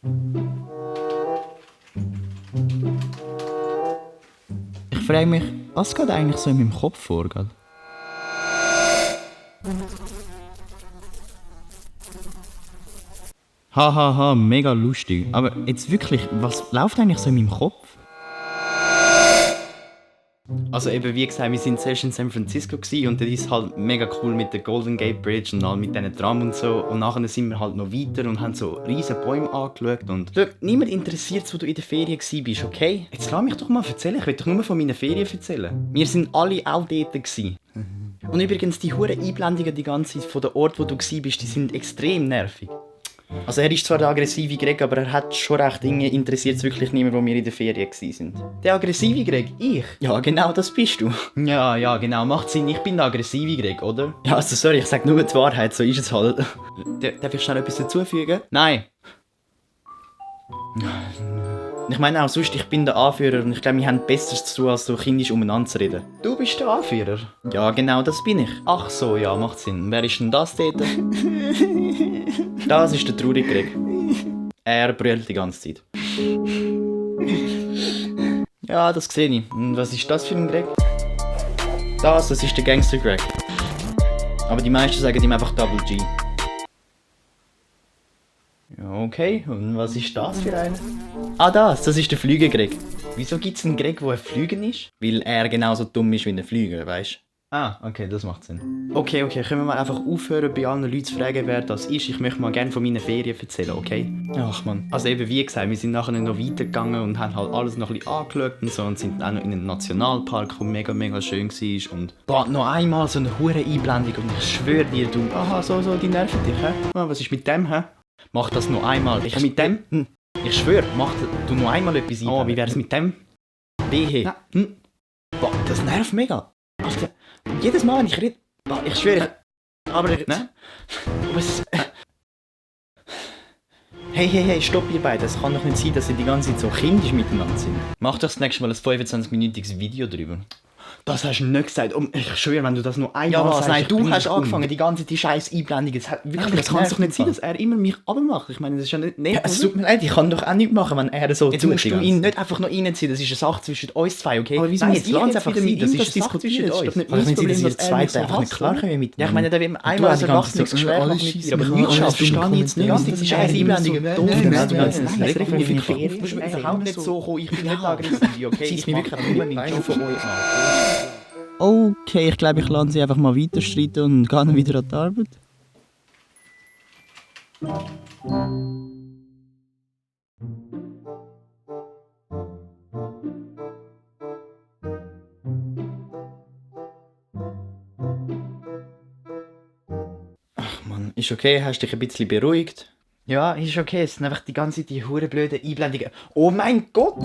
Ich frage mich, was geht eigentlich so in meinem Kopf vor? Gell? Hahaha, mega lustig. Aber jetzt wirklich, was läuft eigentlich so in meinem Kopf? Also eben, wie gesagt, wir sind zuerst in San Francisco und das ist halt mega cool mit der Golden Gate Bridge und all mit diesen Tram und so. Und nachher sind wir halt noch weiter und haben so riesen Bäume angeschaut. Und schau, niemand interessiert, wo du in der Ferien warst, okay? Jetzt lass mich doch mal erzählen, ich will doch nur von meinen Ferien erzählen. Wir sind alle auch dort gewesen. Und übrigens, die hure Einblendungen die ganze Zeit von der Ort, wo du warst, die sind extrem nervig. Also er ist zwar der aggressive Greg, aber er hat schon recht, interessiert es wirklich niemand, wo wir in der Ferien waren. Der aggressive Greg? Ich? Ja, genau, das bist du. Ja, genau, macht Sinn, ich bin der aggressive Greg, oder? Ja, also sorry, ich sag nur die Wahrheit, so ist es halt. Darf ich schnell etwas dazufügen? Nein. Ich meine auch sonst, ich bin der Anführer und ich glaube, wir haben Besseres zu tun, als so kindisch umeinander zu reden. Du bist der Anführer? Ja, genau, das bin ich. Ach so, ja, macht Sinn. Wer ist denn das dort? Das ist der traurige Greg. Er brüllt die ganze Zeit. Ja, das sehe ich. Und was ist das für ein Greg? Das ist der Gangster Greg. Aber die meisten sagen ihm einfach Double G. Ja, okay. Und was ist das für einer? Ah, das ist der Flüger Greg. Wieso gibt es einen Greg, der ein Flüger ist? Weil er genauso dumm ist wie ein Flüger, weißt du? Ah, okay, das macht Sinn. Okay, können wir mal einfach aufhören, bei allen Leuten zu fragen, wer das ist? Ich möchte mal gerne von meinen Ferien erzählen, okay? Ach man. Also eben, wie gesagt, wir sind nachher noch weitergegangen und haben halt alles noch ein bisschen angeschaut und so und sind auch noch in einem Nationalpark, der mega, mega schön war und boah, noch einmal so eine hure Einblendung und ich schwöre dir, du, aha, so, die nerven dich, hä? Ah, was ist mit dem, hä? Mach das noch einmal. Ich mit dem? Ich schwöre, mach du noch einmal etwas ein. Oh, wie wär's mit dem? Wehe. Boah, das nervt mega. Alter, jedes Mal, wenn ich rede... Boah, ich schwöre, aber... Ne? Was... Hey, stopp ihr beide. Es kann doch nicht sein, dass ihr die ganze Zeit so kindisch miteinander sind. Mach doch das nächste Mal ein 25-minütiges Video drüber. Das hast du nicht gesagt. Ich schwöre, wenn du das nur einmal sagst... Nein, du hast angefangen, die ganze die scheiß Einblendung. Das kann doch nicht sein, dass er immer mich abmacht. Ich meine, das ist ja nicht... Ja, es tut mir leid, ich kann doch auch nichts machen, wenn er so... Jetzt musst du ihn nicht einfach noch reinziehen. Das ist eine Sache zwischen uns zwei, okay? Aber wieso jetzt lass einfach sein, das ist eine Sache zwischen uns. Das ist doch nicht mein Problem, dass ihr zwei einfach nicht klarkommen mit... Ja, ich meine, da wird man einmal ein erwachsenes Gespräch machen mit dir, aber nichts schaffst, verstehe ich jetzt nicht. Die scheiß Einblendungen doof. Das regt mich wirklich auf. Du musst mir überhaupt nicht so kommen. Ich bin nicht aggressiv, okay? Ich bin wirklich nur ein Teil von euch an. Okay, ich glaube, ich lasse sie einfach mal weiter streiten und gehe dann wieder an die Arbeit. Ach Mann, ist okay? Hast dich ein bisschen beruhigt? Ja, ist okay. Es sind einfach die ganze Zeit die hure blöden Einblendungen. Oh mein Gott!